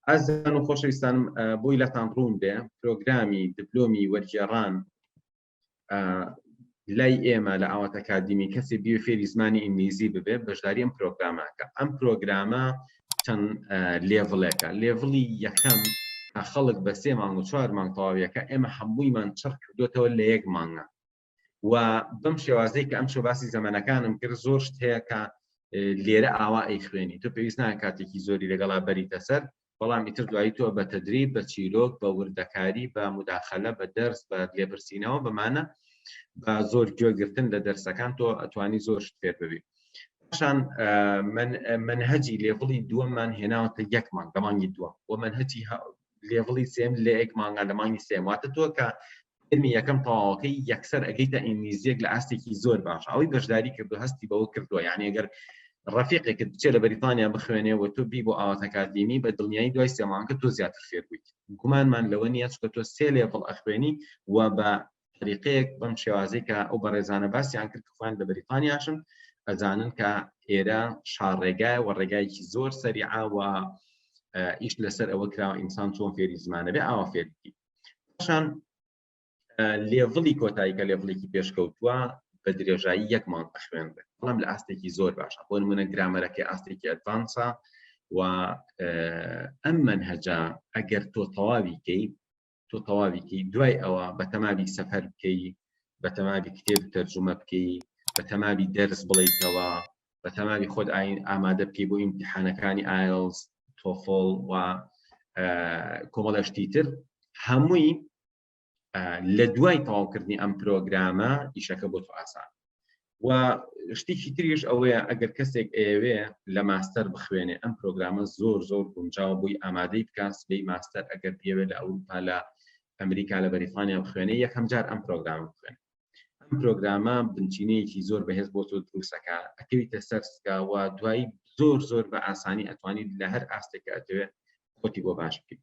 ئازیزان و خۆشەویستانم بۆی لاتان ڕوون بێ پرۆگرامی دبلۆمی وەرگێڕان لای ئێمە لە ئاوات ئەکادیمی کەسی بیوێ فێری زمانی ئینگلیزی ببێ بەشداری ئەم پرۆگرامەکە ئەم پرۆگرامە چەند level ێکە level ی یەکەم خەڵک بە سێ مانگ و چوار مانگ تەواویەکە ئێمە هەموویمان چڕ کردوێتەوە لە یەک مانگە و بەم شێوازەی کە ئەم شۆ باسی زەمەنەکانم کرد زۆر شت هەیە کە لێرە ئاوا ئەی خوێنی تۆ پێویست ناکە کاتێکی زۆری لەگەڵا بەریتە سەر بەڵام ئیتر دوایی تۆ بە تەدریب بە چیرۆک بە وردەکاری بە مداخلە بە دەرس بە لێپرسینەوە بەمانە بە زۆر گوێگرتن لە دەرسەکان تۆ ئەتوانی زۆر شت فێر ببی پاشان منهجی level ی دووەممان هێناوەتە یەک مانگ لە مانگی دووەم و منهجی level ی سێم لە یەک مانگا لە مانگی سێم واتە تۆ کە ترمی یەکەم تەواوەکەی یەکسەر ئەگەیتە ئینگلیزیەک لە ئاستێکی زۆر باش ئەوەی بەشداری کردو هەستی بەوە کردووە یعنی ئەگەر ڕەفیقێکت بچێت لە بەریتانیا بخوێنێ و تۆ بی بۆ ئاوات ئەکادیمی بە دڵنیایی دوای سێ مانگە تۆ زیاتر فێر بوویت گومانمان لەوە نییە چونکە تۆ سێ level ئەخوێنی و بە طریقەیەک بەم شێوازەی کە ئەو بەڕێزانە باسیان کرد کە خۆیان لە بەریتانیاشن ئەزانن کە ئێرە شاڕێگایە و ڕێگایەکی زۆر سەریعە و ئیش لەسەر ئەوە کراوە ئینسان چۆن فێری زمانە بێ ئاوا فێری پاشان level ی کۆتایی کە level ێکی پێشکەوتووە بە درێژایی یەک مانگ ئەخوێنرێت بەڵام لە ئاستێکی زۆر باشە بۆ نمونە grammar ەکەی ئاستێکی advanced ە و ئەم مەنهەجە ئەگەر تۆ تەواوی کەی تۆ تەواوی کەی دوای ئەوە بەتەمابی سەفەر بکەی بەتەمابی کتێب تەرجومە بکەی بەتەمابی دەرس بڵیتەوە بەتەمابی خۆت ئاین ئامادە بکەی بۆ ئیمتیحانەکانی ئایلز تۆفڵ و کۆمەڵە شتی تر هەمووی لە دوای تەواوکردنی ئەم پرۆگرامە ئیشەکە بۆ تۆ ئاسان و شتێکی تریش ئەوەیە ئەگەر کەسێک ئەیەوێ لە ماستەر بخوێنێ ئەم پرۆگرامە زۆر زۆر گونجاوە بۆی ئامادەی بکات سبەی ماستەر ئەگەر بیەوێت لە ئەوروپا لە ئەمریکا لە بەریتانیا بخوێنێ یەکەم جار ئەم پرۆگرامە بخوێنێ ئەم پرۆگرامە بنچینەیەکی زۆر بەهێز بۆ تۆ دروستەکە ئەکەویتە سەر سکا و دوایی زۆر زۆر بە ئاسانی ئەتوانیت لە هەر ئاستێکە ئەتەوێت خۆتی بۆ باش بکەیت.